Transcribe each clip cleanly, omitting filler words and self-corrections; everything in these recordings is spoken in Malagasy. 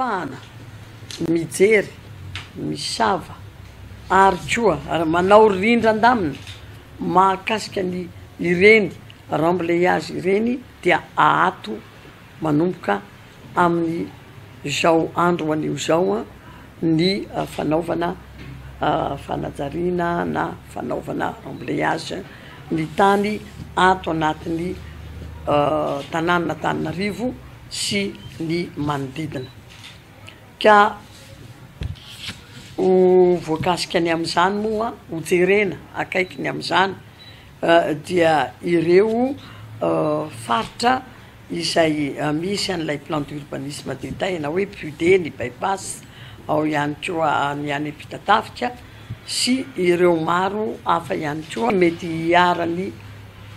Fahafahana mijery, misava ary koa manao rindran-damina mahakasika ny ireny remblayage ireny dia aato manomboka amin'ny izao andro anio izao ny fanaovana fanajariana na fanaovana remblayage ny tany ato anatin'ny tanànan'Antananarivo sy ny manodidina. Ka ho voakasika ny amin'izany moa, ho jerena akaiky ny amin'izany dia ireo faritra izay misy an'ilay plan d'urbanisme détail na hoe PUD, ny by-pass, ao ihany koa ny any Ampitatafika sy ireo maro hafa ihany koa mety hiharan'ny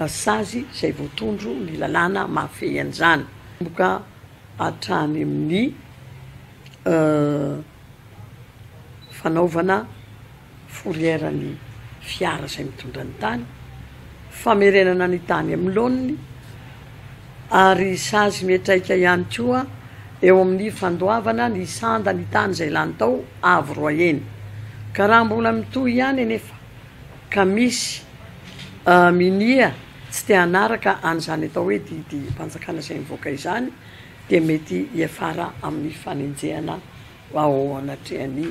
sazy izay voatondro ny lalàna mahafehy an'izany. Manomboka hatrany amin'ny fanaovana fourrière ny fiara izay mitondra ny tany, famerenana ny tany amin'ny laoniny, ary sazy miantraika ihany koa eo amin'ny fandoavana ny sanda ny tany izay lany tao avo roa heny. Ka raha mbola mitohy ihany anefa ka misy minia tsy te hanaraka an'izany atao hoe didim-panjakana izay mivoaka izany dia mety hiafara amin'ny fanenjehana ao anatrehan'ny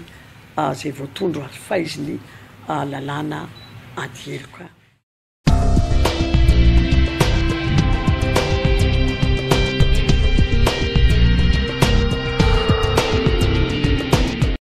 izay voatondro ary faizin'ny lalàna ady heloka.